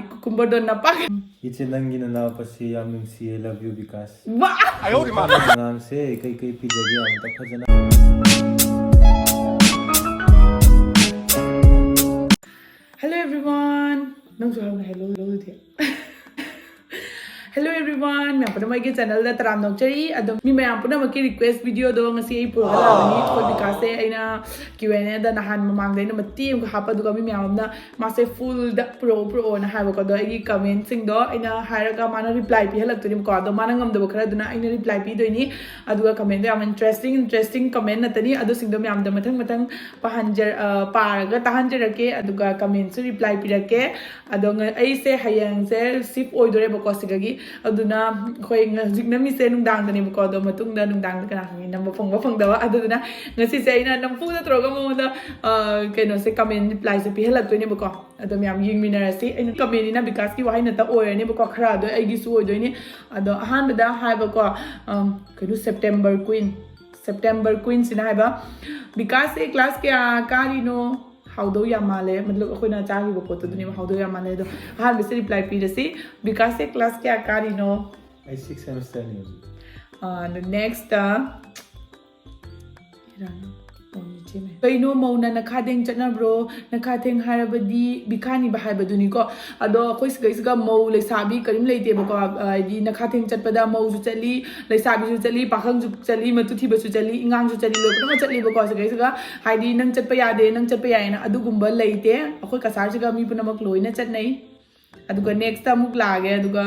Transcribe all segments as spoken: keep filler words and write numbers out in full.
Cucumber ꯗꯣ ꯅꯄꯥꯛ ꯏꯆꯦ, ꯅꯪꯒꯤ ꯅꯅꯥꯎꯄꯥꯁꯤ ꯌꯥꯝ ꯅꯨꯡꯁꯤꯌꯦ, love you ꯕꯤꯀꯥꯁ꯫ ꯋꯥ! ꯑꯉꯥꯡꯁꯦ ꯀꯩꯀꯩ ꯄꯤꯖꯒꯦ ꯑꯝꯇ ꯐꯖꯅ꯫ Hello everyone. ꯅꯪꯁꯨ ꯍꯥꯏꯌꯨꯅꯦ, hello, hello ꯗꯨꯗꯤ꯫ Hello everyone, ꯃꯌꯥꯝ ꯄꯨꯝꯅꯃꯛꯀꯤ channel ꯗ ꯇꯔꯥꯝꯅ ꯑꯣꯛꯆꯔꯤ꯫ ꯑꯗꯣ ꯃꯤ ꯃꯌꯥꯝ ꯄꯨꯝꯅꯃꯛꯀꯤ request video ꯗꯣ ꯉꯁꯤ ꯑꯩ ꯄꯨꯔꯛꯑꯒ ꯂꯥꯛꯄꯅꯤ꯫ ꯑꯩꯈꯣꯏ ꯕꯤꯀꯥꯁꯁꯦ ꯑꯩꯅ Q and A ꯗ ꯅꯍꯥꯟ ꯃꯃꯥꯡꯗ ꯑꯩꯅ ꯃꯇꯦꯛ ꯑꯃꯈꯛ ꯍꯥꯞꯄ, ꯑꯗꯨꯒ ꯃꯤ ꯃꯌꯥꯝ ꯑꯃꯅ ꯃꯥꯁꯦ full ꯗ ꯄꯨꯔꯛꯑꯣ ꯄꯨꯔꯛꯑꯣꯅ ꯍꯥꯏꯕꯀꯣ꯫ ꯑꯗꯣ ꯑꯩꯒꯤ comment ꯁꯤꯡꯗꯣ ꯑꯩꯅ ꯍꯥꯏꯔꯒ ꯃꯥꯅ reply ꯄꯤꯍꯜꯂꯛꯇꯣꯏꯅꯦꯕꯀꯣ꯫ ꯑꯗꯣ ꯃꯥꯅ ꯉꯝꯗꯕ ꯈꯔꯗꯨꯅ ꯑꯩꯅ reply ꯄꯤꯗꯣꯏꯅꯤ꯫ ꯑꯗꯨꯒ comment ꯗꯣ ꯌꯥꯝ interesting interesting comment ꯉꯥꯛꯇꯅꯤ꯫ ꯑꯗꯨꯁꯤꯡꯗꯣ ꯃꯌꯥꯝꯗ ꯃꯊꯪ ꯃꯊꯪ ꯄꯥꯍꯟꯖ-, ꯑ, ꯄꯥꯔꯒ ꯇꯥꯍꯟꯖꯔꯛꯀꯦ꯫ ꯑꯗꯨꯒ comment ꯁꯨ reply ꯄꯤꯔꯛꯀꯦ꯫ ꯑꯗꯣ ꯉ-, ꯑꯩꯁꯦ ꯍꯌꯦꯡꯁꯦ shift ꯑꯣꯏꯗꯣꯔꯦꯕꯀꯣ ꯁꯤꯗꯒꯤ꯫ ꯑꯗꯨꯅ ꯑꯩꯈꯣꯏ ꯉ-, ꯍꯧꯖꯤꯛ ꯅꯝꯃꯤꯁꯦ ꯅꯨꯡꯗꯥꯡꯗꯅꯦꯕꯀꯣ꯫ ꯑꯗꯣ ꯃꯇꯨꯡꯗ ꯅꯨꯡꯗꯥꯡꯗ ꯀꯅꯥ ꯈꯪꯉꯤ ꯅꯝꯕ ꯐꯪꯕ ꯐꯪꯗꯕ꯫ ꯑꯗꯨꯗꯨꯅ ꯉꯁꯤꯁꯦ ꯑꯩꯅ ꯅꯝꯐꯨꯗ ꯇꯧꯔꯒ ꯃꯉꯣꯟꯗ, ꯑ, ꯀꯩꯅꯣꯁꯦ comment reply ꯁꯦ ꯄꯤꯍꯜꯂꯛꯇꯣꯏꯅꯦꯕꯀꯣ꯫ ꯑꯗꯣ ꯃꯌꯥꯝ ꯌꯦꯡꯃꯤꯟꯅꯔꯁꯤ꯫ ꯑꯩꯅ comment ꯅꯤꯅ ꯕꯤꯀꯥꯁꯀꯤ ꯋꯥꯍꯩ ꯅꯠꯇ ꯑꯣꯏꯔꯅꯦꯕꯀꯣ, ꯈꯔ ꯑꯗꯣ ꯑꯩꯒꯤꯁꯨ ꯑꯣꯏꯗꯣꯏꯅꯤ꯫ ꯑꯗꯣ ꯑꯍꯥꯟꯕꯗ ꯍꯥꯏꯕꯀꯣ, ꯑꯝ, ꯀꯩꯅꯣ, September Queen꯫ September Queen ꯁꯤꯅ ꯍꯥꯏꯕ, "ꯕꯤꯀꯥꯁꯁꯦ class ꯀꯌꯥ ꯀꯥꯔꯤꯅꯣ?" ꯍꯥꯎꯗꯧ ꯌꯥꯝ ꯃꯥꯜꯂꯦ꯫ ꯃꯇꯂꯕ ꯑꯩꯈꯣꯏꯅ ꯆꯥꯈꯤꯕ ꯄꯣꯠꯇꯨꯗꯅꯦꯕ ꯍꯥꯎꯗꯧ ꯌꯥꯝ ꯃꯥꯜꯂꯦ꯫ ꯑꯗꯣ ꯑꯍꯥꯟꯕꯁꯦ reply ꯄꯤꯔꯁꯤ꯫ ꯕꯤꯀꯥꯁꯁꯦ class ꯀꯌꯥ ꯀꯥꯔꯤꯅꯣ? ꯑꯩ sixth semester ꯅꯤ ꯍꯧꯖꯤꯛ꯫ ꯑꯥ, ꯑꯗꯣ next, ꯑꯥ, ꯀꯩꯅꯣ ꯃꯧꯅ ꯅꯈꯥꯗꯦꯡ ꯆꯠꯅꯕ꯭ꯔꯣ? ꯅꯈꯥꯗꯦꯡ ꯍꯥꯏꯔꯕꯗꯤ ꯕꯤꯈꯥꯅꯤꯕ ꯍꯥꯏꯕꯗꯨꯅꯤꯀꯣ꯫ ꯑꯗꯣ ꯑꯩꯈꯣꯏ ꯁꯤꯗꯩꯁꯤꯒ ꯃꯧ ꯂꯩꯁꯥꯕꯤ ꯀꯔꯤꯝ ꯂꯩꯇꯦꯕꯀꯣ꯫ ꯍꯥꯏꯗꯤ ꯅꯈꯥꯗꯦꯡ ꯆꯠꯄꯗ ꯃꯧꯁꯨ ꯆꯠꯂꯤ, ꯂꯩꯁꯥꯕꯤꯁꯨ ꯆꯠꯂꯤ, ꯄꯥꯈꯪꯁꯨ ꯆꯠꯂꯤ, ꯃꯇꯨ ꯊꯤꯕꯁꯨ ꯆꯠꯂꯤ, ꯏꯉꯥꯡꯁꯨ ꯆꯠꯂꯤ, ꯂꯣꯏ ꯄꯨꯝꯅꯃꯛ ꯆꯠꯂꯤꯕꯀꯣ꯫ ꯁꯤꯗꯩꯁꯤꯒ ꯍꯥꯏꯗꯤ ꯅꯪ ꯆꯠꯄ ꯌꯥꯗꯦ, ꯅꯪ ꯆꯠꯄ ꯌꯥꯏꯅ ꯑꯗꯨꯒꯨꯝꯕ ꯂꯩꯇꯦ꯫ ꯑꯩꯈꯣꯏ ꯀꯁꯥꯔꯁꯤꯒ ꯃꯤ ꯄꯨꯝꯅꯃꯛ ꯂꯣꯏꯅ ꯆꯠꯅꯩ꯫ ꯑꯗꯨꯒ next ꯑꯃꯨꯛ ꯂꯥꯛꯑꯒꯦ꯫ ꯑꯗꯨꯒ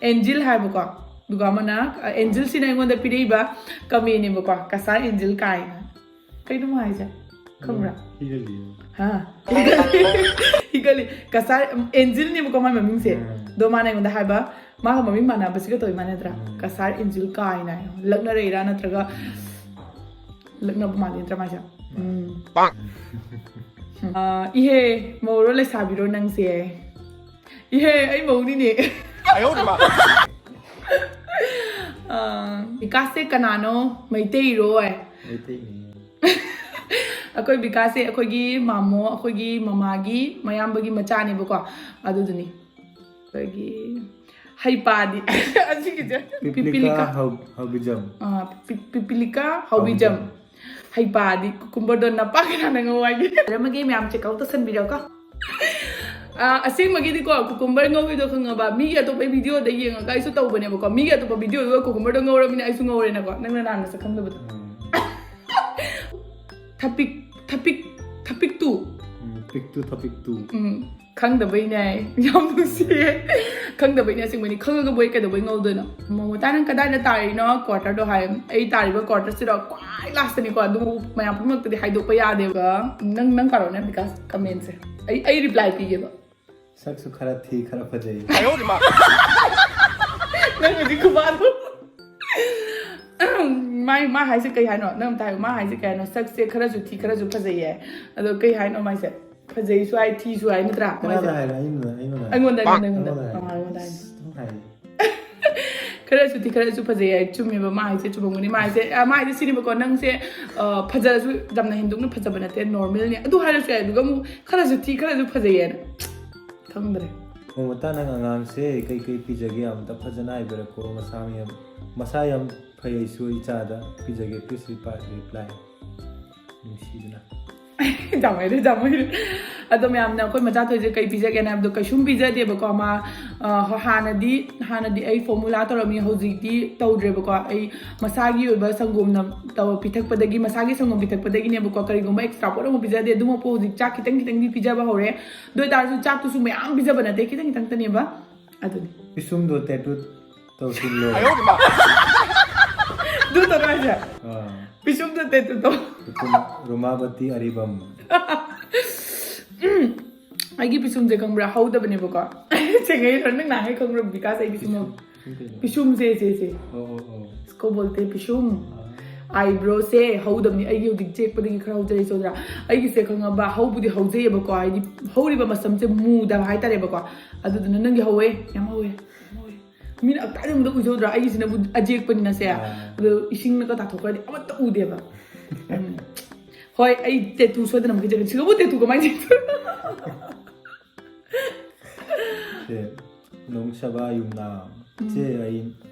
ꯑꯦꯟꯖꯤꯜ ꯍꯥꯏꯕꯀꯣ꯫ ꯑꯗꯨꯒ ꯑꯃꯅ, ꯑ, ꯑꯦꯟꯖꯤꯜꯁꯤꯅ ꯑꯩꯉꯣꯟꯗ ꯄꯤꯔꯛꯏꯕ comment ꯅꯦꯕꯀꯣ, "ꯀꯁꯥꯔ ꯑꯦꯟꯖꯤꯜ" ꯀꯥꯏꯅ꯫ ꯀꯩꯅꯣ ꯃꯥ ꯍꯥꯏꯁꯦ? ꯈꯪꯕ꯭ꯔꯥ? ꯍꯤꯒꯜꯂꯤ꯫ ꯍꯥ? ꯍꯤꯒꯜꯂꯤ꯫ ꯀꯁꯥꯔ, ꯎꯝ, ꯑꯦꯟꯖꯤꯜꯅꯦꯕꯀꯣ ꯃꯥꯏ ꯃꯃꯤꯡꯁꯦ꯫ ꯎꯝ꯫ ꯑꯗꯣ ꯃꯥꯅ ꯑꯩꯉꯣꯟꯗ ꯍꯥꯏꯕ, ꯃꯥꯒ ꯃꯃꯤꯡ ꯃꯥꯟꯅꯕꯁꯤꯒ ꯇꯧꯏ ꯃꯥꯟꯅꯗ꯭ꯔꯥ? ꯎꯝ꯫ "ꯀꯁꯥꯔ ꯑꯦꯟꯖꯤꯜ" ꯀꯥꯏꯅ꯫ ꯂꯛꯅꯔꯛꯏꯔꯥ ꯅꯠꯇ꯭ꯔꯒ ꯂꯛꯅꯕ ꯃꯥꯜꯂꯤ ꯅꯠꯇ꯭ꯔꯥ ꯃꯥꯏꯁꯦ? ꯎꯝ꯫ ꯑ, ꯏꯍꯦ, ꯃꯧꯔꯣ ꯂꯩꯁꯥꯕꯤꯔꯣ ꯅꯪꯁꯦ? ꯏꯍꯦ, ꯑꯩ ꯃꯧꯅꯤꯅꯦ꯫ ꯑ, ꯕꯤꯀꯥꯁꯁꯦ ꯀꯅꯥꯅꯣ? ꯃꯩꯇꯩꯔꯣ? ꯃꯩꯇꯩꯅꯦ꯫ ꯑꯩꯈꯣꯏ ꯕꯤꯀꯥꯁꯁꯦ ꯑꯩꯈꯣꯏꯒꯤ ꯃꯥꯃꯣ, ꯑꯩꯈꯣꯏꯒꯤ ꯃꯃꯥꯒꯤ ꯃꯌꯥꯝꯕꯒꯤ ꯃꯆꯥꯅꯦꯕꯀꯣ꯫ ꯑꯗꯨꯗꯨꯅꯤ꯫ ꯑꯩꯈꯣꯏꯒꯤ ꯍꯩꯄꯥꯗꯤ ꯑꯁꯤꯒꯤꯁꯦ ꯄꯤꯄꯤꯂꯤꯀꯥ ꯄꯤꯄꯤꯂꯤꯀꯥ꯫ ꯍꯥꯎ- ꯍꯥꯎꯕꯤꯖꯝ꯫ ꯑꯥ, ꯄꯤ- ꯄꯤꯄꯤꯂꯤꯀꯥ ꯍꯥꯎꯕꯤꯖꯝ꯫ ꯍꯩꯄꯥꯗꯤ ꯀꯨꯀꯨꯝꯕꯔꯗꯣ ꯅꯄꯥꯛ ꯀꯅꯥꯅ ꯉꯧ ꯍꯥꯏꯒꯦ? ꯂꯩꯔꯝꯃꯒꯦ ꯃꯌꯥꯝ check out ꯇꯧꯁꯟꯕꯤꯔꯣꯀꯣ꯫ ꯑꯥ, ꯑꯁꯦꯡꯕꯒꯤꯗꯤꯀꯣ ꯀꯨꯀꯨꯝꯕꯔ ꯉꯧꯕꯤꯗꯣ ꯈꯪꯉꯕ, ꯃꯤꯒꯤ ꯑꯇꯣꯞꯄ videoꯗ ꯌꯦꯡꯉꯒ ꯑꯩꯁꯨ ꯇꯧꯕꯅꯦꯕꯀꯣ꯫ ꯃꯤꯒꯤ ꯑꯇꯣꯞꯄ videoꯗꯨꯒ ꯀꯨꯀꯨꯝꯕꯔꯗꯣ ꯉꯧꯔꯕꯅꯤꯅ ꯑꯩꯁꯨ ꯉꯧꯔꯦꯅꯀꯣ꯫ ꯅꯪꯅ ꯅꯍꯥꯟ ꯃꯁꯛ ꯈꯪꯗꯕꯗꯣ꯫ ꯎꯝ. ꯊꯄꯤꯛ ꯊꯄꯤꯛ ꯊꯄꯤꯛꯇꯨ꯫ ꯎꯝ, ꯄꯤꯛꯇꯨ ꯊꯄꯤꯛꯇꯨ꯫ ꯎꯝ, ꯈꯪꯗꯕꯩꯅꯦ꯫ ꯌꯥꯝ ꯅꯨꯡꯁꯤꯌꯦ꯫ ꯈꯪꯗꯕꯩꯅꯦ ꯑꯁꯦꯡꯕꯩꯅꯦ꯫ ꯈꯪꯉꯒꯕꯨ ꯑꯩ ꯀꯩꯗꯧꯕꯩ ꯉꯧꯗꯣꯏꯅꯣ? ꯃꯣꯃꯣꯇꯥ, ꯅꯪ ꯀꯗꯥꯏꯗ ꯇꯥꯔꯤꯅꯣ quarterꯗꯣ ꯍꯥꯏ꯫ ꯑꯩ ꯇꯥꯔꯤꯕ quarterꯁꯤꯗ ꯈ꯭ꯋꯥꯏ lastꯇꯅꯤꯀꯣ꯫ ꯑꯗꯨꯕꯨ ꯃꯌꯥꯝ ꯄꯨꯝꯅꯃꯛꯇꯗꯤ ꯍꯥꯏꯗꯣꯛꯄ ꯌꯥꯗꯦꯕ꯫ ꯅꯪ ꯅꯪ ꯄꯥꯔꯛꯑꯣꯅꯦ ꯕꯤꯀꯥꯁ commentꯁꯦ꯫ ꯑꯩ ꯑꯩ reply ꯄꯤꯒꯦꯕ꯫ ꯁꯛꯁꯨ ꯈꯔ ꯊꯤ ꯈꯔ ꯐꯖꯩ꯫ ꯅꯪ ꯍꯧꯖꯤꯛ ꯈꯨꯕꯥꯗꯣ꯫ ꯃꯥꯏ ꯃꯥ ꯍꯥꯏꯁꯦ ꯀꯩ ꯍꯥꯏꯅꯣ? ꯅꯪ ꯑꯝꯇ ꯍꯥꯏꯌꯨ꯫ ꯃꯥ ꯍꯥꯏꯁꯦ ꯀꯩ ꯍꯥꯏꯅꯣ? ꯁꯛꯁꯦ ꯈꯔꯁꯨ ꯊꯤ ꯈꯔꯁꯨ ꯐꯖꯩꯌꯦ꯫ ꯑꯗꯣ ꯀꯩ ꯍꯥꯏꯅꯣ ꯃꯥꯏꯁꯦ? ꯐꯖꯩꯁꯨ ꯍꯥꯏ, ꯊꯤꯁꯨ ꯍꯥꯏ, ꯅꯠꯇ꯭ꯔꯥ? ꯀꯅꯥꯗ ꯃꯥꯏꯁꯦ ꯍꯥꯏꯅꯣ? ꯑꯩꯉꯣꯟꯗ, ꯑꯩꯉꯣꯟꯗ ꯍꯥꯏ-, ꯑꯩꯉꯣꯟꯗ, ꯑꯩꯉꯣꯟꯗ, ꯑꯩꯉꯣꯟꯗ꯫ ꯑꯩꯉꯣꯟꯗ ꯍꯥꯏ-, ꯑꯥ, ꯑꯩꯉꯣꯟꯗ ꯍꯥꯏꯅꯤ꯫ ꯑꯗꯨꯝ ꯍꯥꯏ꯫ ꯈꯔꯁꯨ ꯊꯤ ꯈꯔꯁꯨ ꯐꯖꯩ ꯍꯥꯏ꯫ ꯆꯨꯝꯃꯦꯕ ꯃꯥ ꯍꯥꯏꯁꯦ, ꯆꯨꯝꯃꯝꯒꯅꯤ꯫ ꯃꯥ ꯍꯥꯏꯁꯦ, ꯑ, ꯃꯥ ꯍꯥꯏꯁꯦ ꯁꯤꯅꯦꯕꯀꯣ, ꯅꯪꯁꯦ, ꯑ, ꯐꯖꯔꯁꯨ ꯌꯥꯝꯅ ꯍꯦꯟꯗꯣꯛꯅ ꯐꯖꯕ ꯅꯠꯇꯦ, normalꯅꯦ꯫ ꯑꯗꯨ ꯍꯥꯏꯔꯁꯨ ꯌꯥꯏ꯫ ꯑꯗꯨꯒ ꯑꯃꯨꯛ ꯈꯔꯁꯨ ꯊꯤ ꯈꯔꯁꯨ ꯐꯖꯩ ꯍꯥꯏꯅ꯫ ꯈꯪꯗ꯭ꯔꯦ꯫ ꯃꯣꯃꯣꯇꯥ, ꯅꯪ ꯑꯉꯥꯡꯁꯦ ꯀꯩꯀꯩ ꯄꯤꯖꯒꯦ ꯑꯝꯇ ꯐꯖꯅ ꯍꯥꯏꯕꯤꯔꯛꯈꯣ꯫ ꯃꯁꯥ ꯌꯥꯝ, ꯃꯁꯥ ꯌꯥꯝ ꯐꯩ, ꯑꯩꯁꯨ ꯏꯆꯥꯗ ꯄꯤꯖꯒꯦ꯫ Please reply, reply꯫ ꯅꯨꯡꯁꯤꯗꯅ꯫ ꯌꯥꯝ ꯍꯩꯔꯦ, ꯌꯥꯝ ꯍꯩꯔꯦ꯫ ꯑꯗꯣ ꯃꯌꯥꯝꯅ ꯑꯩꯈꯣꯏ ꯃꯆꯥ ꯊꯣꯏꯁꯦ ꯀꯩ ꯄꯤꯖꯒꯦꯅ ꯍꯥꯏꯕꯗꯣ ꯀꯩꯁꯨꯝ ꯄꯤꯖꯗꯦꯕꯀꯣ꯫ ꯃꯥ, ꯑ, ꯍꯥꯟꯅꯗꯤ, ꯍꯥꯟꯅꯗꯤ ꯑꯩ formula ꯇꯧꯔꯝꯃꯤ, ꯍꯧꯖꯤꯛꯇꯤ ꯇꯧꯗ꯭ꯔꯦꯕꯀꯣ꯫ ꯑꯩ ꯃꯁꯥꯒꯤ ꯑꯣꯏꯕ ꯁꯪꯒꯣꯝꯅ ꯇꯧ-, ꯄꯤꯊꯛꯄꯗꯒꯤ, ꯃꯁꯥꯒꯤ ꯁꯪꯒꯣꯝ ꯄꯤꯊꯛꯄꯗꯒꯤ ꯃꯁꯥꯒꯤ ꯁꯪꯒꯣꯝ ꯄꯤꯊꯛꯄꯗꯒꯤꯅꯦꯕꯀꯣ꯫ ꯀꯔꯤꯒꯨꯝꯕ extra ꯄꯣꯠ ꯑꯃꯨꯛ ꯄꯤꯖꯗꯦ꯫ ꯑꯗꯨꯃꯛꯄꯨ ꯍꯧꯖꯤꯛ ꯆꯥꯛ ꯈꯤꯇꯪ ꯈꯤꯇꯪꯗꯤ ꯄꯤꯖꯕ ꯍꯧꯔꯦ꯫ ꯑꯗꯨ ꯑꯣꯏꯇꯥꯔꯁꯨ ꯆꯥꯛꯇꯨꯁꯨ ꯃꯌꯥꯝ ꯄꯤꯖꯕ ꯅꯠꯇꯦ, ꯈꯤꯇꯪ ꯈꯤꯇꯪꯇꯅꯦꯕ꯫ ꯑꯗꯨꯅꯤ꯫ ꯄꯤꯁꯨꯝꯗꯣ tattoo ꯇꯧꯁꯤꯜꯂꯣ꯫ ꯑꯗꯨ ꯇꯧꯔꯣ ꯍꯥꯏꯁꯦ? ꯑꯥ, ꯄꯤꯁꯨꯝꯗꯣ tattoo ꯇꯧ꯫ ꯄꯤꯁꯨꯝ ꯔꯣꯃꯥꯕꯇꯤ ꯑꯔꯤꯕꯝ꯫ ꯑꯩꯒꯤ ꯄꯤꯁꯨꯝꯁꯦ ꯈꯪꯕ꯭ꯔꯥ? ꯍꯧꯗꯕꯅꯦꯕꯀꯣ꯫ ꯆꯦꯡꯉꯩꯔꯣ? ꯅꯪ ꯅꯍꯥꯟꯒꯩ ꯈꯪꯕ꯭ꯔꯥ ꯕꯤꯀꯥꯁ ꯑꯩ ꯄꯤꯁꯨꯝ ꯍꯧ-, ꯄꯤꯁꯨꯝ ꯀꯩꯅꯣ? ꯄꯤꯁꯨꯝꯁꯦ, ꯁꯦ, ꯁꯦ꯫ ꯑꯣ, ꯑꯣ, ꯑꯣ꯫ ꯀꯣꯕꯣꯜꯇꯦ ꯄꯤꯁꯨꯝ꯫ ꯑꯥ꯫ Eyebrowꯁꯦ ꯍꯧꯗꯕꯅꯤ꯫ ꯑꯩꯒꯤ ꯍꯧꯖꯤꯛ ꯆꯦꯛꯄꯗꯒꯤ ꯈꯔ ꯍꯧꯖꯔꯛꯏ ꯁꯣꯗ꯭ꯔꯥ꯫ ꯑꯩꯒꯤꯁꯦ ꯈꯪꯉꯕ? ꯍꯧꯕꯨꯗꯤ ꯍꯧꯖꯩꯌꯦꯕꯀꯣ, ꯍꯥꯏꯗꯤ ꯍꯧꯔꯤꯕ ꯃꯁꯝꯁꯦ ꯃꯨꯗꯕ ꯍꯥꯏꯇꯥꯔꯦꯕꯀꯣ꯫ ꯑꯗꯨꯗꯨꯅ ꯅꯪꯒꯤ ꯍꯧꯋꯦ, ꯌꯥꯝ ꯍꯧꯋꯦ, ꯌꯥꯝ ꯍꯧꯋꯦ꯫ ꯃꯤꯅ ꯀꯗꯥꯏꯗ ꯎꯗꯧ ꯎꯖꯧꯗ꯭ꯔꯥ? ꯑꯩꯒꯤꯁꯤꯅꯕꯨ ꯑꯖꯦꯛꯄꯅꯤꯅꯁꯦ꯫ ꯑꯥ꯫ ꯑꯗꯣ ꯏꯁꯤꯡꯅꯒ ꯇꯥꯊꯣꯛꯈ꯭ꯔꯗꯤ ꯑꯃꯠꯇ ꯎꯗꯦꯕ꯫ ꯎꯝ꯫ ꯍꯣꯏ, ꯑꯩ ꯇꯦꯇꯨ ꯁꯣꯏꯗꯅ ꯑꯃꯨꯛ ꯀꯤꯖꯒꯅꯤ꯫ ꯁꯤꯒꯕꯨ ꯇꯦꯇꯨ ꯀꯃꯥꯏꯅ ꯇꯦꯇꯨ? ꯁꯦ, ꯅꯣꯡꯁꯕꯥ ꯌꯨꯝꯅꯥꯝ꯫ ꯆꯦ, ꯑꯩ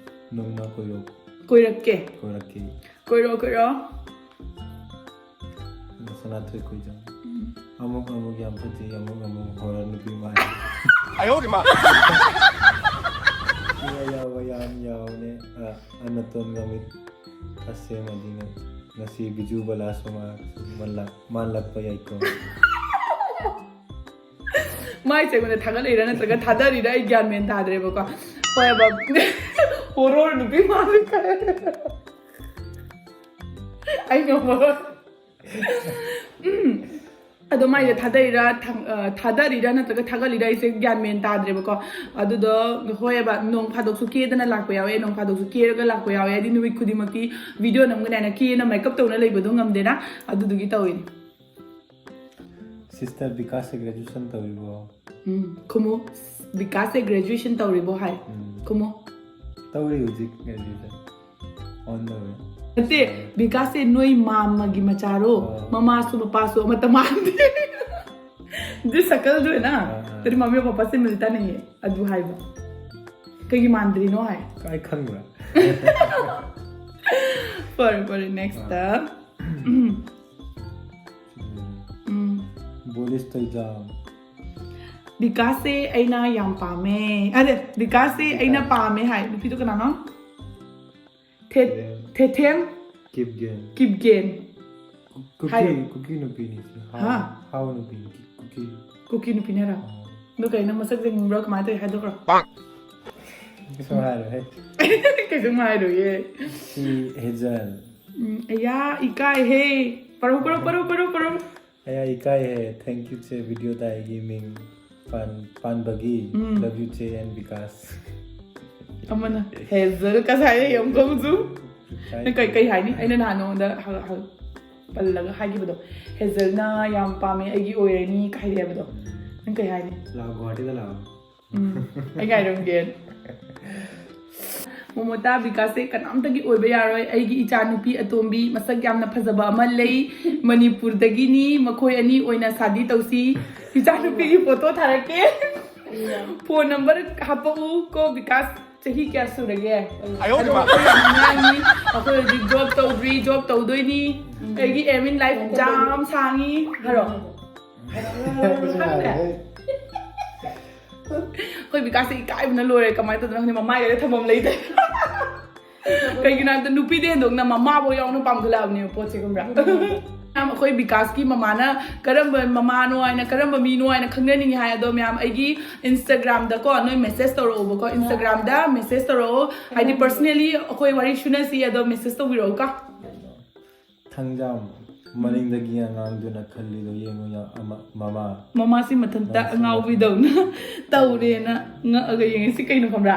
ꯅꯣꯡꯃ ꯀꯣꯏꯔꯛ ꯀꯣꯏꯔꯛꯀꯦ꯫ ꯀꯣꯏꯔꯛꯀꯦ꯫ ꯀꯣꯏꯔꯛꯑꯣ, ꯀꯣꯏꯔꯛꯑꯣ꯫ ꯁꯅꯥꯊꯣꯏ ꯈꯣꯏꯖꯝ꯫ ꯑꯃꯨꯛ ꯑꯃꯨꯛ ꯌꯥꯝ ꯐꯖꯩ, ꯑꯃꯨꯛ ꯑꯃꯨꯛ ꯍꯣꯔꯔ ꯅꯨꯄꯤ ꯃꯥꯜꯂꯤ꯫ ꯁꯤꯗ ꯌꯥꯎꯕ ꯌꯥꯝ ꯌꯥꯎꯅꯦ꯫ ꯑ, ꯑꯅꯇꯣꯟ ꯃꯃꯤꯠ ꯑꯁꯦꯝ ꯑꯗꯨꯅ ꯉꯁꯤ ꯕꯤꯖꯨ ꯕꯂꯥ ꯁꯣꯃꯥ ꯃꯥꯜꯂꯛ-, ꯃꯥꯜꯂꯛꯄ ꯌꯥꯏꯀꯣ꯫ ꯃꯥꯏꯁꯦ ꯑꯩꯉꯣꯟꯗ ꯊꯥꯒꯠꯂꯛꯏꯔꯥ ꯅꯠꯇ꯭ꯔꯒ ꯊꯥꯗꯔꯤꯔꯥ ꯑꯩ ꯒ꯭ꯌꯥꯟ ꯃꯦꯟ ꯇꯥꯗ꯭ꯔꯦꯕꯀꯣ꯫ ꯍꯣꯏ, ꯍꯣꯔꯔ ꯅꯨꯄꯤ ꯃꯥꯜꯂꯤ ꯀꯥꯏ꯫ ꯑꯩ ꯉꯝꯃꯔꯣꯏ꯫ ꯎꯝ꯫ ꯑꯗꯣ ꯃꯥꯏꯁꯦ ꯊꯥꯗꯔꯤꯔꯥ, ꯊꯥꯡ-, ꯑ, ꯊꯥꯗꯔꯤꯔꯥ ꯅꯠꯇ꯭ꯔꯒ ꯊꯥꯒꯠꯂꯤꯔꯥ ꯑꯩꯁꯦ ꯒ꯭ꯌꯥꯟ ꯃꯦꯟ ꯇꯥꯗ꯭ꯔꯦꯕꯀꯣ꯫ ꯑꯗꯨꯗꯣ ꯍꯣꯏꯕ, ꯅꯣꯡ ꯐꯥꯗꯣꯛꯁꯨ ꯀꯦꯗꯅ ꯂꯥꯛꯄ ꯌꯥꯎꯋꯦ, ꯅꯣꯡ ꯐꯥꯗꯣꯛꯁꯨ ꯀꯦꯔꯒ ꯂꯥꯛꯄ ꯌꯥꯎꯋꯦ꯫ ꯍꯥꯏꯗꯤ ꯅꯨꯃꯤꯠ ꯈꯨꯗꯤꯡꯃꯛꯇꯤ ꯚꯤꯗꯤꯑꯣ ꯅꯝꯒꯅꯤ ꯍꯥꯏꯅ ꯀꯦꯅ ꯃꯦꯀꯞ ꯇꯧꯅ ꯂꯩꯕꯗꯣ ꯉꯝꯗꯦꯅ, ꯑꯗꯨꯗꯨꯒꯤ ꯇꯧꯋꯤꯅꯦ꯫ ꯁꯤꯁꯇꯔ ꯕꯤꯀꯥꯁꯁꯦ ꯒ꯭ꯔꯦꯖꯨꯑꯦꯁꯟ ꯇꯧꯔꯤꯕꯣ? ꯎꯝ, ꯈꯨꯝꯃꯨ꯫ ꯕꯤꯀꯥꯁꯁꯦ ꯒ꯭ꯔꯦꯖꯨꯑꯦꯁꯟ ꯇꯧꯔꯤꯕꯣ ꯍꯥꯏ꯫ ꯎꯝ꯫ ꯈꯨꯝꯃꯨ꯫ ꯇꯧꯔꯤ ꯍꯧꯖꯤꯛ ꯒ꯭ꯔꯦꯖꯨꯑꯦꯁꯟ꯫ On the way. ꯅꯠꯇꯦ, ꯕꯤꯀꯥꯁꯁꯦ ꯅꯣꯏ ꯃꯥꯝꯃꯒꯤ ꯃꯆꯥꯔꯣ? ꯑꯣ꯫ ꯃꯃꯥꯁꯨ ꯃꯄꯥꯁꯨ ꯑꯃꯠꯇ ꯃꯥꯟꯗꯦ꯫ ꯑꯗꯨ ꯁꯀꯜꯗꯨꯅ ꯑꯥ, ꯑꯥ꯫ ꯇꯔꯤ ꯃꯥꯝꯃꯤ ꯄꯄꯥꯁꯦ ꯃꯤꯜꯇꯟ ꯅꯩꯌꯦ ꯑꯗꯨ ꯍꯥꯏꯕ꯫ ꯀꯩꯒꯤ ꯃꯥꯟꯗ꯭ꯔꯤꯅꯣ ꯍꯥꯏ꯫ ꯀꯥꯏ ꯈꯪꯕ꯭ꯔꯥ? ꯐꯔꯦ, ꯐꯔꯦ, ꯅꯦꯛꯁꯇ꯫ ꯎꯝ꯫ ꯕꯣꯔꯤꯁ ꯇꯩꯖꯥꯝ꯫ ꯕꯤꯀꯥꯁꯁꯦ ꯑꯩꯅ ꯌꯥꯝ ꯄꯥꯝꯃꯦ꯫ ꯑꯗꯦ, ꯕꯤꯀꯥꯁꯁꯦ ꯑꯩꯅ ꯄꯥꯝꯃꯦ ꯍꯥꯏ꯫ ꯅꯨꯄꯤꯗꯣ ꯀꯅꯥꯅꯣ? ꯊꯦ-, ꯊꯦꯊꯦꯝ ꯀꯤꯞꯒꯦꯟ꯫ ꯀꯤꯞꯒꯦꯟ꯫ ꯀꯨꯀꯤ, ꯍꯥꯏꯔꯣ꯫ ꯀꯨꯀꯤ ꯅꯨꯄꯤꯅꯤ ꯁꯤ꯫ ꯍꯥ? ꯍꯥꯎ, ꯍꯥꯎ ꯅꯨꯄꯤꯅꯤ, ꯀꯤ-, ꯀꯨꯀꯤ꯫ ꯀꯨꯀꯤ ꯅꯨꯄꯤꯅꯔꯣ? ꯑꯣ꯫ ꯑꯗꯣ ꯀꯩꯅꯣ, ꯃꯁꯛ ꯌꯦꯡꯅꯤꯡꯕ꯭ꯔꯣ? ꯀꯃꯥꯏꯅ ꯇꯧꯋꯤ ꯍꯥꯏꯗꯣꯛꯈ꯭ꯔꯣ꯫ ꯀꯩꯁꯨ ꯍꯥꯏꯔꯣꯏꯍꯦ꯫ ꯀꯩꯁꯨ ꯍꯥꯏꯔꯣꯏꯌꯦ꯫ ꯁꯤ ꯍꯦꯖꯜ꯫ ꯎꯝ, ꯑꯌꯥ, ꯏꯀꯥꯏꯍꯦ꯫ ꯄꯔꯧ, ꯄꯔꯧ, ꯄꯔꯧ, ꯄꯔꯧ, ꯄꯔꯧ꯫ ꯑꯌꯥ, ꯏꯀꯥꯏꯍꯦ꯫ Thank you ꯆꯦ, ꯚꯤꯗꯤꯑꯣꯗ ꯑꯩꯒꯤ ꯃꯤꯡ ꯄꯥꯟ-, ꯄꯥꯟꯕꯒꯤ꯫ ꯎꯝ꯫ Love you ꯆꯦ and ꯕꯤꯀꯥꯁ꯫ ꯑꯃꯅ ꯍꯦꯖꯜ ꯀꯁꯥꯏ ꯌꯥꯝ ꯀꯧꯖꯨ꯫ ꯅꯪ ꯀꯩ, ꯀꯩ ꯍꯥꯏꯅꯤ? ꯑꯩꯅ ꯅꯍꯥꯟ ꯅꯉꯣꯟꯗ ꯍ-, ꯍ-, ꯄꯜꯂꯒ ꯍꯥꯏꯈꯤꯕꯗꯣ, "ꯍꯦꯖꯜꯅ ꯌꯥꯝ ꯄꯥꯝꯃꯦ, ꯑꯩꯒꯤ ꯑꯣꯏꯔꯅꯤ" ꯀ ꯍꯥꯏꯔꯛꯑꯦꯕꯗꯣ꯫ ꯅꯪ ꯀꯩ ꯍꯥꯏꯅꯤ? ꯂꯥꯛꯑꯣ, ꯒꯨꯍꯥꯇꯤꯗ ꯂꯥꯛꯑꯣ꯫ ꯎꯝ, ꯑꯩ ꯉꯥꯏꯔꯝꯒꯦ꯫ ꯃꯣꯃꯣꯇꯥ ꯕꯤꯀꯥꯁꯁꯦ ꯀꯅꯥꯝꯇꯒꯤ ꯑꯣꯏꯕ ꯌꯥꯔꯣꯏ꯫ ꯑꯩꯒꯤ ꯏꯆꯥꯅꯨꯄꯤ ꯑꯇꯣꯝꯕꯤ ꯃꯁꯛ ꯌꯥꯝꯅ ꯐꯖꯕ ꯑꯃ ꯂꯩ, ꯃꯅꯤꯄꯨꯔꯗꯒꯤꯅꯤ꯫ ꯃꯈꯣꯏ ꯑꯅꯤ ꯑꯣꯏꯅ ꯁꯥꯗꯤ ꯇꯧꯁꯤ꯫ ꯏꯆꯥꯅꯨꯄꯤꯒꯤ ꯐꯣꯇꯣ ꯊꯥꯔꯛꯀꯦ꯫ ꯐꯣꯟ ꯅꯝꯕꯔ ꯍꯥꯄꯛꯎ ꯀꯣ ꯕꯤꯀꯥꯁ꯫ ꯆꯍꯤ ꯀꯌꯥ ꯁꯨꯔꯒꯦ? ꯑꯌꯣ, ꯑꯗꯣ ꯃꯥ꯫ ꯑꯩꯈꯣꯏ ꯌꯥꯝ ꯑꯉꯥꯡꯅꯤ꯫ ꯑꯩꯈꯣꯏ ꯍꯧꯖꯤꯛ ꯖꯣꯕ ꯇꯧꯗ꯭ꯔꯤ, ꯖꯣꯕ ꯇꯧꯗꯣꯏꯅꯤ꯫ ꯎꯝ꯫ ꯑꯩꯒꯤ aim in life ꯌꯥꯝ ꯁꯥꯡꯉꯤ꯫ ꯍꯥꯏꯔꯣ꯫ ꯈꯪꯗꯦ꯫ ꯑꯩꯈꯣꯏ ꯕꯤꯀꯥꯁꯁꯦ ꯏꯀꯥꯏꯕꯅ ꯂꯣꯏꯔꯦ꯫ ꯀꯃꯥꯏꯅ ꯇꯧꯗꯣꯏꯅꯣ ꯈꯪꯗꯦ꯫ ꯃꯃꯥꯏꯒꯗꯤ ꯊꯝꯐꯝ ꯂꯩꯇꯦ꯫ ꯀꯩꯒꯤꯅꯣ ꯍꯥꯏꯕꯗ ꯅꯨꯄꯤꯗ ꯍꯦꯟꯗꯣꯛꯅ ꯃꯃꯥꯐꯧ ꯌꯥꯎꯅ ꯄꯥꯝꯈꯠꯂꯛꯑꯕꯅꯦꯕ ꯄꯣꯠꯁꯦ, ꯈꯪꯕ꯭ꯔꯥ? ꯃꯌꯥꯝ ꯑꯩꯈꯣꯏ ꯕꯤꯀꯥꯁꯀꯤ ꯃꯃꯥꯅ ꯀꯔꯝꯕ ꯃꯃꯥꯅꯣ ꯍꯥꯏꯅ, ꯀꯔꯝꯕ ꯃꯤꯅꯣ ꯍꯥꯏꯅ ꯈꯪꯅꯅꯤꯡꯉꯤ ꯍꯥꯏ꯫ ꯑꯗꯣ ꯃꯌꯥꯝ ꯑꯩꯒꯤ Instagram-ꯗꯀꯣ ꯅꯣꯏ message ꯇꯧꯔꯛꯑꯣꯕꯀꯣ, Instagram-ꯗ message ꯇꯧꯔꯛꯑꯣ꯫ ꯍꯥꯏꯗꯤ personally ꯑꯩꯈꯣꯏ ꯋꯥꯔꯤ ꯁꯨꯅꯁꯤ, ꯑꯗꯣ message ꯇꯧꯕꯤꯔꯛꯎꯀꯣ꯫ ꯊꯥꯡꯖꯥꯝ ꯃꯅꯤꯡꯗꯒꯤ ꯑꯉꯥꯡꯗꯨꯅ ꯈꯜꯂꯤꯗꯣ ꯌꯦꯡꯉꯨ ꯌꯥ-, ꯑꯃ, ꯃꯃꯥ꯫ ꯃꯃꯥꯁꯤ ꯃꯊꯟꯇ ꯃꯃꯥꯁꯤ ꯑꯉꯥꯎꯕꯤꯗꯧꯅ ꯇꯧꯔꯦꯅ ꯉꯛꯑꯒ ꯌꯦꯡꯉꯦ꯫ ꯁꯤ ꯀꯩꯅꯣ ꯈꯪꯕ꯭ꯔꯥ?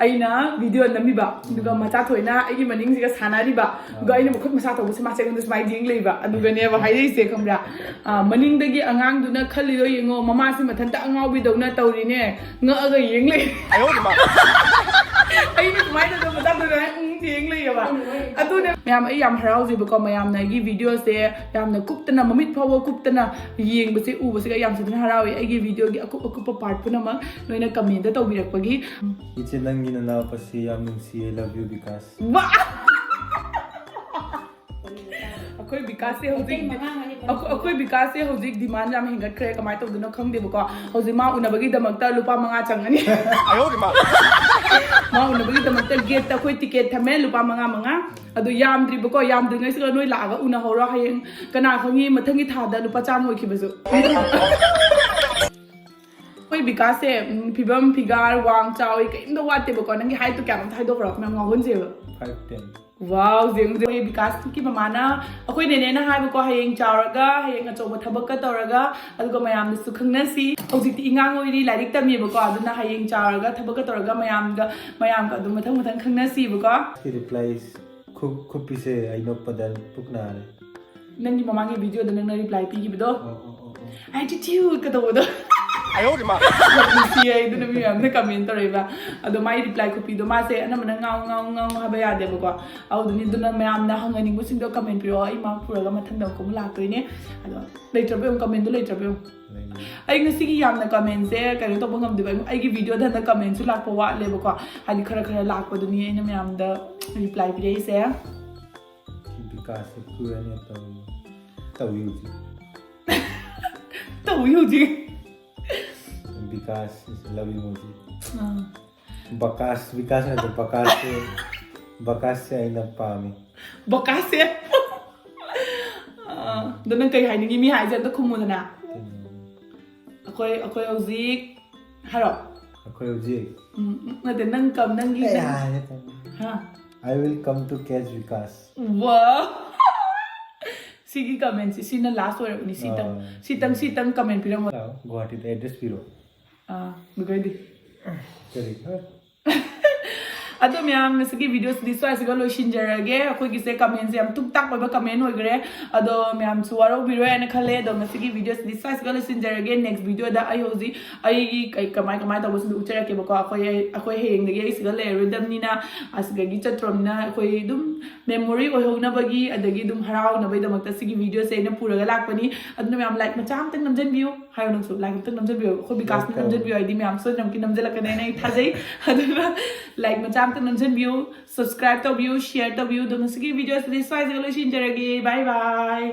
ꯑꯩꯅ video ꯅꯝꯃꯤꯕ, ꯑꯗꯨꯒ ꯎꯝ꯫ ꯃꯆꯥ ꯊꯣꯏꯅ ꯑꯩꯒꯤ ꯃꯅꯤꯡꯁꯤꯒ ꯁꯥꯟꯅꯔꯤꯕ, ꯑꯗꯨꯒ ꯑꯥ꯫ ꯑꯩꯅ ꯃꯈꯨꯠ ꯃꯁꯥ ꯇꯧꯕꯁꯦ ꯃꯥꯁꯦ ꯑꯩꯉꯣꯟꯗ ꯁꯨꯃꯥꯏꯅ ꯌꯦꯡ ꯂꯩꯕ, ꯑꯗꯨꯒꯅꯦꯕ ꯍꯥꯏꯔꯛꯏꯁꯦ, ꯈꯪꯕ꯭ꯔꯥ? ꯑꯥ, ꯃꯅꯤꯡꯗꯒꯤ ꯑꯉꯥꯡꯗꯨꯅ ꯈꯜꯂꯤꯗꯣ ꯌꯦꯡꯉꯣ, ꯃꯃꯥꯁꯤ ꯃꯊꯟꯇ ꯑꯉꯥꯎꯕꯤꯗꯧꯅ ꯇꯧꯔꯤꯅꯦ, ꯉꯛꯑꯒ ꯌꯦꯡ ꯂꯩ꯫ ꯑꯩꯅ ꯀꯃꯥꯏꯅ ꯇꯧꯗꯅ ꯃꯆꯥ ꯊꯣꯏꯅ ꯎꯝ ꯌꯦꯡ ꯂꯩꯌꯦꯕ꯫ ꯑꯗꯨꯅꯦ ꯃꯌꯥꯝ, ꯑꯩ ꯌꯥꯝ ꯍꯔꯥꯎꯖꯩꯕꯀꯣ, ꯃꯌꯥꯝꯅ ꯑꯩꯒꯤ video-ꯁꯦ ꯌꯥꯝꯅ ꯀꯨꯞꯇꯅ, ꯃꯃꯤꯠ ꯐꯥꯎꯕ ꯀꯨꯞꯇꯅ ꯌꯦꯡꯕꯁꯦ ꯎꯕꯁꯤꯒ ꯌꯥꯝ ꯊꯤꯅ ꯍꯔꯥꯎꯋꯦ꯫ ꯑꯩꯒꯤ video-ꯒꯤ ꯑꯀꯨꯞ ꯑꯀꯨꯞꯄ part ꯄꯨꯝꯅꯃꯛ ꯅꯣꯏꯅ comment ꯇꯧꯕꯤꯔꯛꯄꯒꯤ꯫ ꯏꯆꯦ, ꯅꯪꯒꯤ ꯅꯅꯥꯎꯄꯥꯁꯤ ꯌꯥꯝ ꯅꯨꯡꯁꯤꯌꯦ꯫ Love you, Vikas. ꯋꯥ! ꯑꯩꯈꯣꯏ ꯕꯤꯀꯥꯁꯁꯦ ꯍꯧꯖꯤꯛ, ꯑꯩꯈꯣꯏ, ꯑꯩꯈꯣꯏ ꯕꯤꯀꯥꯁꯁꯦ ꯍꯧꯖꯤꯛ demand ꯌꯥꯝ ꯍꯦꯟꯒꯠꯈ꯭ꯔꯦ꯫ ꯀꯃꯥꯏꯅ ꯇꯧꯗꯣꯏꯅꯣ ꯈꯪꯗꯦꯕꯀꯣ꯫ ꯍꯧꯖꯤꯛ ꯃꯥ ꯎꯅꯕꯒꯤꯗꯃꯛꯇ ꯂꯨꯄꯥ ꯃꯉꯥ ꯆꯪꯉꯅꯤ꯫ ꯃꯥ ꯎꯅꯕꯒꯤꯗꯃꯛꯇ gate-ꯇ ꯑꯩꯈꯣꯏ ticket ꯊꯝꯃꯦ, ꯂꯨꯄꯥ ꯃꯉꯥ ꯃꯉꯥ꯫ ꯑꯗꯨ ꯌꯥꯝꯗ꯭ꯔꯤꯕꯀꯣ, ꯌꯥꯝꯗ꯭ꯔꯤꯉꯩꯁꯤꯗ ꯅꯣꯏ ꯂꯥꯛꯑꯒ ꯎꯅꯍꯧꯔꯣ꯫ ꯍꯌꯦꯡ ꯀꯅꯥ ꯈꯪꯉꯤ, ꯃꯊꯪꯒꯤ ꯊꯥꯗ ꯂꯨꯄꯥ ꯆꯥꯝꯃ ꯑꯣꯏꯈꯤꯕꯁꯨ꯫ ꯑꯩꯈꯣꯏ ꯕꯤꯀꯥꯁꯁꯦ, ꯎꯝ, ꯐꯤꯕꯝ, figure, ꯋꯥꯡ ꯆꯥꯎꯏ, ꯀꯩꯝꯇ ꯋꯥꯠꯇꯦꯕꯀꯣ꯫ ꯅꯪꯒꯤ height-ꯇꯣ ꯀꯌꯥꯅꯣ ꯑꯝꯇ ꯍꯥꯏꯗꯣꯛꯈ꯭ꯔꯣ, ꯃꯌꯥꯝ ꯉꯥꯎꯍꯟꯁꯦꯕ꯫ Five ten꯫ Wow, ꯌꯦꯡꯉꯨ, ꯌꯦꯡꯉꯨ, ꯕꯤꯀꯥꯁꯀꯤ ꯃꯃꯥꯅ, ꯑꯩꯈꯣꯏ ꯅꯦꯅꯦꯅ ꯍꯥꯏꯕꯀꯣ, ꯍꯌꯦꯡ ꯆꯥꯎꯔꯒ, ꯍꯌꯦꯡ ꯑꯆꯧꯕ ꯊꯕꯛꯀ ꯇꯧꯔꯒ, ꯑꯗꯨꯒ ꯃꯌꯥꯝꯗꯁꯨ ꯈꯪꯅꯁꯤ꯫ ꯍꯧꯖꯤꯛꯇꯤ ꯏꯉꯥꯡ ꯑꯣꯏꯔꯤ, ꯂꯥꯏꯔꯤꯛ ꯇꯝꯃꯤꯕꯀꯣ, ꯑꯗꯨꯅ ꯍꯌꯦꯡ ꯆꯥꯎꯔꯒ ꯊꯕꯛꯀ ꯇꯧꯔꯒ ꯃꯌꯥꯝꯒ, ꯃꯌꯥꯝꯒ ꯑꯗꯨꯝ ꯃꯊꯪ ꯃꯊꯪ ꯈꯪꯅꯁꯤꯕꯀꯣ꯫ He replies, "ꯈꯨ-, ꯈꯨꯞꯄꯤꯁꯦ ꯑꯩ ꯅꯣꯛꯄꯗ ꯄꯨꯛ ꯅꯥꯔꯦ"꯫ ꯅꯪꯒꯤ ꯃꯃꯥꯡꯒꯤ video-ꯗ ꯅꯪꯅ reply ꯄꯤꯈꯤꯕꯗꯣ꯫ ꯑꯣ, ꯑꯣ, ꯑꯣ, ꯑꯣ꯫ Attitude-ꯀ ꯇꯧꯕꯗꯣ꯫ ꯅꯨꯡꯁꯤꯌꯦ ꯑꯗꯨꯅ ꯃꯤ ꯃꯌꯥꯝꯅ ꯀꯃꯦꯟ ꯇꯧꯔꯛꯏꯕ꯫ ꯑꯗꯣ ꯃꯥꯏ ꯔꯤꯄ꯭ꯂꯥꯏ ꯈꯨꯄꯤꯗꯣ, ꯃꯥꯁꯦ ꯑꯅꯝꯕꯅ ꯉꯥꯎ ꯉꯥꯎ ꯉꯥꯎ ꯍꯥꯏꯕ ꯌꯥꯗꯦꯕꯀꯣ꯫ ꯑꯗꯨꯅꯤ, ꯑꯗꯨꯅ ꯃꯌꯥꯝꯅ ꯍꯪꯍꯟꯅꯤꯡꯕꯁꯤꯡꯗꯣ ꯀꯃꯦꯟ ꯄꯤꯔꯛꯑꯣ, ꯑꯩ ꯃꯥ ꯄꯨꯔꯒ ꯃꯊꯪꯗ ꯑꯃꯨꯛ ꯑꯃꯨꯛ ꯂꯥꯛꯇꯣꯏꯅꯦ꯫ ꯑꯗꯣ ꯂꯩꯇ꯭ꯔꯕ ꯌꯦꯡꯉꯨ, ꯀꯃꯦꯟꯗꯣ ꯂꯩꯇ꯭ꯔꯕ ꯌꯦꯡꯉꯨ꯫ ꯑꯩ ꯉꯁꯤꯒꯤ ꯌꯥꯝꯅ ꯀꯃꯦꯟꯁꯦ ꯀꯩꯅꯣ ꯇꯧꯕ ꯉꯝꯗꯦꯕ, ꯑꯩ- ꯑꯩꯒꯤ ꯚꯤꯗꯤꯑꯣꯗ ꯍꯟꯗꯛ ꯀꯃꯦꯟꯁꯨ ꯂꯥꯛꯄ ꯋꯥꯠꯂꯦꯕꯀꯣ, ꯍꯥꯏꯗꯤ ꯈꯔ ꯈꯔ ꯂꯥꯛꯄꯗꯨꯅꯤ ꯑꯩꯅ ꯃꯌꯥꯝꯗ ꯔꯤꯄ꯭ꯂꯥꯏ ꯄꯤꯔꯛꯏꯁꯦ꯫ ꯕꯤꯀꯥꯁꯁꯦ ꯀꯨꯏꯔꯅꯤ ꯇꯧ ꯇꯧꯏ ꯍꯧꯖꯤꯛ꯫ ꯇꯧꯏ ꯍꯧꯖꯤꯛ꯫ Vikas is loving emoji꯫ ꯑꯥ꯫ ꯕꯀꯥꯁ, ꯕꯤꯀꯥꯁ ꯅꯠꯇꯦ, ꯕꯀꯥꯁꯁꯦ, ꯕꯀꯥꯁꯁꯦ ꯑꯩꯅ ꯄꯥꯝꯃꯤ꯫ ꯕꯀꯥꯁꯁꯦ꯫ ꯑꯥ, ꯑꯗꯣ ꯅꯪ ꯀꯩ ꯍꯥꯏꯅꯤꯡꯉꯤ? ꯃꯤ ꯍꯥꯏꯁꯦ ꯑꯝꯇ ꯈꯨꯝꯃꯨꯗꯅ꯫ ꯑꯩꯈꯣꯏ ꯑꯩꯈꯣꯏ ꯍꯧꯖꯤꯛ ꯍꯥꯏꯔꯣ꯫ ꯑꯩꯈꯣꯏ ꯍꯧꯖꯤꯛ ꯎꯝ, ꯎꯝ, ꯅꯠꯇꯦ, ꯅꯪ ꯀꯝ ꯅꯪꯒꯤ ꯑꯩ ꯅꯪ- ꯍꯥꯏꯔꯦ ꯇꯧꯅꯤ꯫ ꯍꯥ? I will come to catch Vikas. ꯋꯥ꯫ ꯁꯤꯒꯤ ꯀꯃꯦꯟꯁꯤ, ꯁꯤꯅ ꯂꯥꯁ ꯑꯣꯏꯔꯕꯅꯤ꯫ ꯁꯤꯇꯪ ꯑꯥ, ꯁꯤꯇꯪ ꯎꯝ꯫ ꯁꯤꯇꯪ ꯀꯃꯦꯟ ꯄꯤꯔꯝꯃꯣ꯫ ꯂꯥꯛꯑꯣ, ꯒꯨꯍꯥꯇꯤꯗ ꯑꯦꯗ꯭ꯔꯦꯁ ꯄꯤꯔꯣ꯫ ꯑꯥ, ꯃꯈꯣꯏꯗꯤ꯫ ꯀꯔꯤ? ꯑꯗꯣ ꯃꯌꯥꯝ, ꯉꯁꯤꯒꯤ ꯚꯤꯗꯤꯑꯣꯁꯤꯗꯤ ꯁ꯭ꯋꯥꯏꯁꯤꯒ ꯂꯣꯏꯁꯤꯟꯖꯔꯒꯦ꯫ ꯑꯩꯈꯣꯏꯒꯤꯁꯦ ꯀꯃꯦꯟꯁꯦ ꯌꯥꯝ ꯇꯨꯛ ꯇꯥꯛ ꯑꯣꯏꯕ ꯀꯃꯦꯟ ꯑꯣꯏꯈ꯭ꯔꯦ꯫ ꯑꯗꯣ ꯃꯌꯥꯝꯁꯨ ꯋꯥꯔꯧꯕꯤꯔꯣꯏ ꯍꯥꯏꯅ ꯈꯜꯂꯦ꯫ ꯑꯗꯣ ꯉꯁꯤꯒꯤ ꯚꯤꯗꯤꯑꯣꯁꯤꯗꯤ ꯁ꯭ꯋꯥꯏꯁꯤꯒ ꯂꯣꯏꯁꯤꯟꯖꯔꯒꯦ꯫ ꯅꯦꯛꯁ ꯚꯤꯗꯤꯑꯣꯗ ꯑꯩ ꯍꯧꯖꯤꯛ ꯑꯩꯒꯤ ꯀꯩ ꯀꯃꯥꯏ ꯀꯃꯥꯏ ꯇꯧꯕꯁꯤꯡꯗꯣ ꯎꯠꯆꯔꯛꯀꯦꯕꯀꯣ꯫ ꯑꯩꯈꯣꯏ ꯑꯩꯈꯣꯏ ꯍꯌꯦꯡꯗꯒꯤ ꯑꯩ ꯁꯤꯗ ꯂꯩꯔꯔꯣꯏꯗꯕꯅꯤꯅ, ꯑꯁꯤꯗꯒꯤ ꯆꯠꯇ꯭ꯔꯕꯅꯤꯅ ꯑꯩꯈꯣꯏ ꯑꯗꯨꯝ ꯃꯦꯃꯣꯔꯤ ꯑꯣꯏꯍꯧꯅꯕꯒꯤ ꯑꯗꯒꯤ ꯑꯗꯨꯝ ꯍꯔꯥꯎꯅꯕꯒꯤꯗꯃꯛꯇ ꯁꯤꯒꯤ ꯚꯤꯗꯤꯑꯣꯁꯦ ꯑꯩꯅ ꯄꯨꯔꯒ ꯂꯥꯛꯄꯅꯤ꯫ ꯑꯗꯨꯅ ꯃꯌꯥꯝ ꯂꯥꯏꯛ ꯃꯆꯥ ꯑꯝꯇꯪ ꯅꯝꯖꯟꯕꯤꯌꯨ꯫ ꯍꯥꯏꯔꯣ ꯅꯪꯁꯨ, ꯂꯥꯏꯛ ꯑꯝꯇꯪ ꯅꯝꯖꯟꯕꯤꯌꯨ꯫ ꯑꯩꯈꯣꯏ ꯕꯤꯀꯥꯁꯅ Welcome. ꯅꯝꯖꯟꯕꯤꯌꯨ ꯍꯥꯏꯗꯤ ꯃꯌꯥꯝ ꯁꯣꯏꯗꯅꯃꯛꯀꯤ ꯅꯝꯖꯜꯂꯛꯀꯅꯤ ꯍꯥꯏꯅ ꯑꯩ ꯊꯥꯖꯩ꯫ ꯑꯗꯨꯅ ꯂꯥꯏꯛ ꯃꯆꯥ ꯑꯝꯇꯪ ꯅꯝꯖꯟꯕꯤꯌꯨ, ꯁꯕꯁꯀ꯭ꯔꯥꯏꯕ ꯇꯧꯕꯤꯌꯨ, ꯁꯤꯌꯔ ꯇꯧꯕꯤꯌꯨ꯫ ꯑꯗꯣ ꯉꯁꯤꯒꯤ ꯚꯤꯗꯤꯑꯣꯁꯤꯗꯤ ꯁ꯭ꯋꯥꯏꯁꯤꯒ ꯂꯣꯏꯁꯤꯟꯖꯔꯒꯦ꯫ ꯕꯥꯏ ꯕꯥꯏ꯫